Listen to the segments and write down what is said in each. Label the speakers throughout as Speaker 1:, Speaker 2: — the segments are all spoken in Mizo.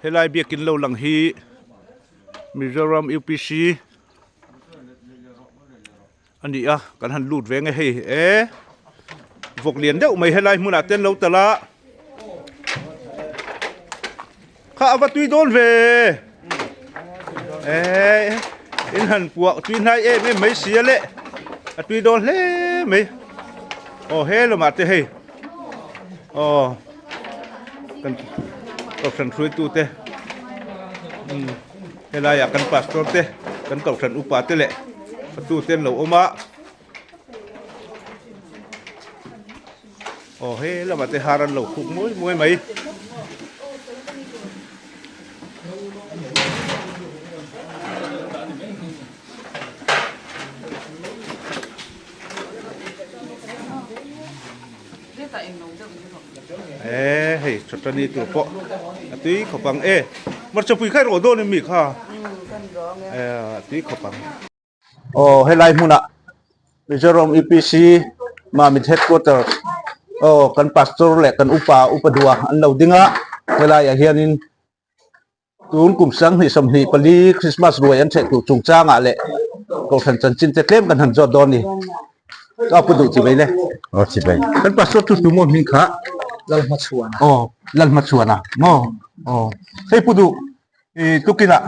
Speaker 1: Helai biakin lo lang hi Mizoram UPC a ni a kan han lut ve nge hei e vawk lian deuh mai helai hmunah te an lo tal a kha a va tui dawn ve e in han puah tui hnai em em mai sia le a tui dawn hle mai aw he lamah te hei aw kan kohhran hruaitu te umm. Helaiah kan pastor te, kan kohhran upa te leh fatu te an lo awm a. Aw he lamah te har an lo khuk muai muai mai. E hei chawtani tur pawh a tui khawp ang e hmarcha pui kha i rawh dawn em mi kha e a tui khawp ang. Aw helai hmunah Mizoram UPC Mamit headquarters aw kan pastor leh kan upa upa dua an lo ding a helaiah hianin Tun kum 2024 Christmas ruai an theh tur chungchangah leh Kohhran chanchin te tlem kan han zawt dawn ni. Ka pu duh chi bai le.
Speaker 2: Aw chi bai.
Speaker 1: Kan pastor chu tu maw hming kha?
Speaker 3: Lalhmachhuana.
Speaker 1: Aw Lalhmachhuana maw? Aw hei pu duh i tukinah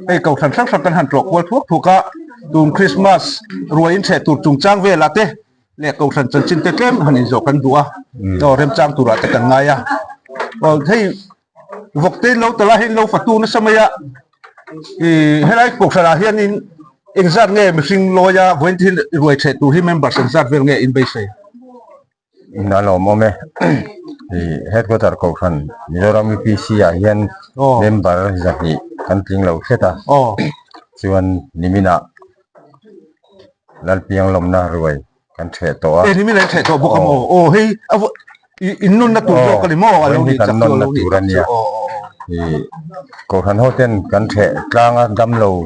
Speaker 1: hei Kohhran hrang hrang kan han tlawh kual thuak thuak a, tun Christmas ruai in theh tur chungchang velah te leh Kohhran chanchin te tlem han inzawh kan duh a, aw remchang turah te kan ngai a. Aw hei Vawkte lo tala hi lo fatu nasa mai a, ih helai kohhranah hianin engzat nge mihring lawia vawiin thil ruai theh tur hi members engzat vel nge in beisei?
Speaker 2: In a lawmawm e, ih headquarter kohhran Mizoram UPC ah hian member 200 kan tling lo hret a, chuan niminah Lalpiang lawmna ruai kan theh tawh a.
Speaker 1: E nimin an theh tawh bawk a maw? Aw hei a in nunna tur zawk a ni maw? A lo nih chak chu a lo nih tak chu aw aw.
Speaker 2: Ih Kohhran ho ten kan theh tlang a dam lo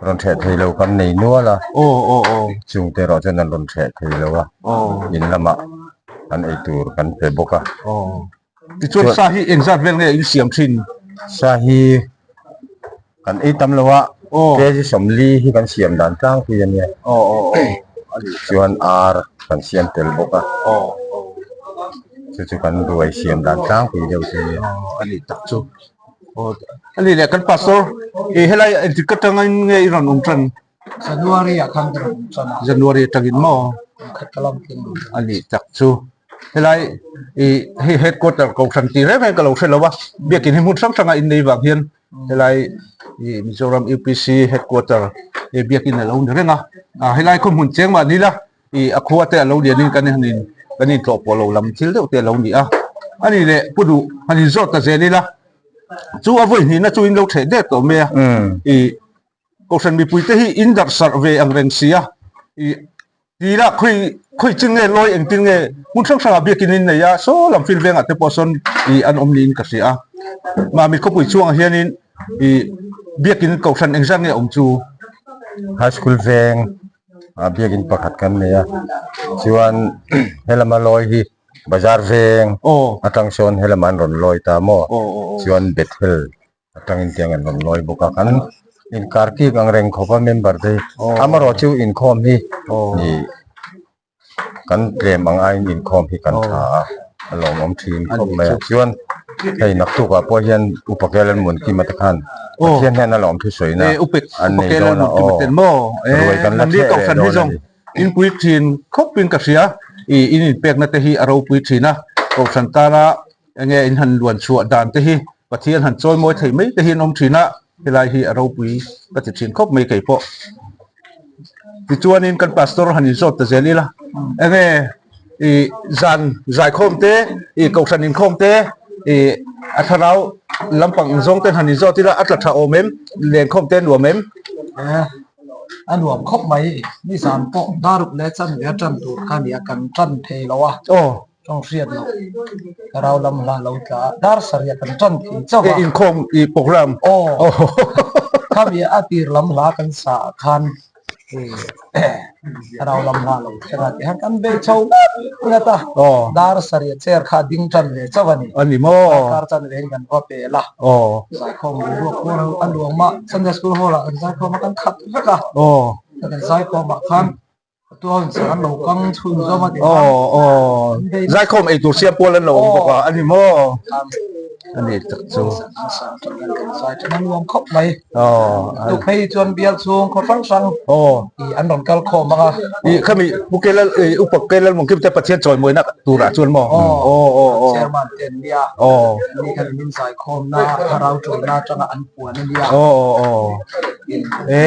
Speaker 2: rawn theh thei lo kan nei nual a.
Speaker 1: Aw aw aw.
Speaker 2: Chung te erawh chuan an rawn theh thei lo a.
Speaker 1: Aw.
Speaker 2: In lamah an ei tur kan pe bawk a.
Speaker 1: Aw. Tichuan sa hi engzat vel nge in siam thin?
Speaker 2: Sa hi kan ei tam lo a, kg 40 hi kan siam dan tlangpui a nia. Chuan ar kan siam tel bawk a, chu chu kan ruai siam dan tlangpui deuh chu a nia.
Speaker 1: A ni tak chu. A ni leh kan pastor i helai engtik atangin nge i rawn awm tan?
Speaker 3: January ah khan ka rawn awm tan a.
Speaker 1: January atangin maw?
Speaker 3: Khat ka lam tling lo.
Speaker 1: A ni tak chu. Helai ih hei headquarter kohhran tih reng reng ka lo hre lo a, biakin hi hmun hrang hranga innei vang hian helai ih Mizoram UPC headquarter ih biakin a lo ni reng a, ah helai khaw hmun cheng mah ni la ih a khua te a lo lianin kan han in kan intlawh pawh lo lam thil deuh te a lo ni a, a ni leh pu duh han inzawt ta zel ila chu a vawi hnihna chu in lo theh der tawh mai a ih Kohhran mipuite hi in darh sarh ve ang reng si a, ih tira khawi khawi chin nge lawi engtin nge hmun hrang hrangah biakin in nei a, saw lam fil vengah te pawh sawn ih an awm niin ka hria a. Mami khawpui chhuangah hianin ih biakin kohhran engzat nge awm chu?
Speaker 2: High School veng ah biakin pakhat kan nei a, chuan helama lawi hi bazar veng atang sawn helama an rawn lawi ta maw? Chuan Bethel Atangin tiang an rawn lawi bawk a, kan inkar kik ang reng khawp a member te hi amarawh chu inkhawm hi ih kan tlem ang aiin inkhawm hi kan tha a, a lawmawm thin khawp mai a chuan hei naktukah pawh hian upa Kelan Munkima te khan Pathian hian a lawm thusawi na an nei dawn a aw ruai kan la theh leh dawn a ni.
Speaker 1: Inpui thin khawpin ka hria ih in inpekna te hi a ropui thin a, kohhran tana Enge in han luan chhuah dan te hi Pathian han chawi mawi thei mai te hi an awm thin a, helai hi a ropui ka ti thin khawp mai kei pawh. Tichuanin kan pastor han inzawt ta zel ila, enge i zan zaikhawm te, i kohhran inkhawm te, i a thlarau lampang zawng ten han inzawt ila a tla tha awm em, lenkhawm te a nuam em?
Speaker 3: A nuam khawp mai, nizan pawh daruk leh chanve a tan tur kha nia kan tan thei lo a.
Speaker 1: Aw.
Speaker 3: Tawng hriat loh ka rau lam hla lo tla a, dar sarih kan tan thei chauh a.
Speaker 1: Inkhawm i program.
Speaker 3: Aw. Khami a tir lam hla kan sa ah khan. Thlarau lam hla lo thleng a tihian kan bei chho ngat ngat a, dar sarih chair kha a ding tan ve chauh a ni.
Speaker 1: A ni maw?
Speaker 3: Darkar chan vein kan va pel a, zaikhawm boruak pawh a luang a, Sunday School hall ah kan zaikhawm a, kan khat vek a, kan zaikhawm ah khan tuahin chhan an lo kang chhunzawm a tihian.
Speaker 1: Zaikhawm eitur siam pawl an lo awm bawk a, a ni maw? A ni tak chu.
Speaker 3: A nuam khawp mai. Tuk phei chuan bial chhung khaw hrang hrang i an rawn kal khawm ang a.
Speaker 1: I khami Pu Kelal i Upa Kelal Mungkim te Pathian chawimawina turah chuan maw?
Speaker 3: Chairman te an nia. Ani khan min zai khawmna thlarau tawina atanga an puan a nia.
Speaker 1: E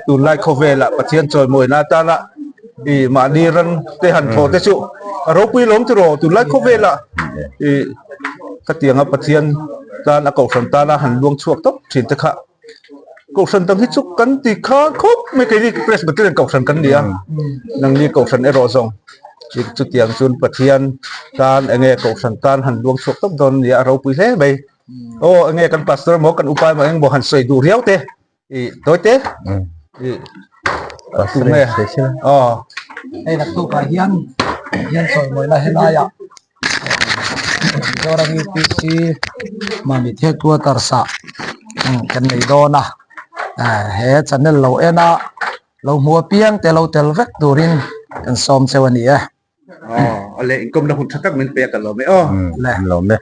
Speaker 1: tunlai khawvelah Pathian chawimawina atana i mahni ran te han thaw te chu a ropui lawm tiraw tunlai khawvelah i Khatianga Pathian tan a kohhran tana han luang chhuak tawp thin te kha kohhran dang hi chu kan ti kha khawp mai keini Presbyterian kohhran kan ni a nangni kohhran erawh zawng chutiang chuan Pathian tan enge kohhran tan han luang chhuak tawp dawn a ni a a ropui hle mai aw enge kan pastor emaw kan upa emaw engemaw han sawi duh riau te i tawi te i tunge aw
Speaker 3: hei naktukah hian hian chawimawina helaiah Mizoram UPC Mamit headquarters ah kan nei dawn a he channel lo en a lo hmu apiang te lo tel vek turin kan sawm cheu a ni e.
Speaker 1: Aw a leh inkawmna hun tha tak min pek a lawm e aw.
Speaker 2: Lawm e.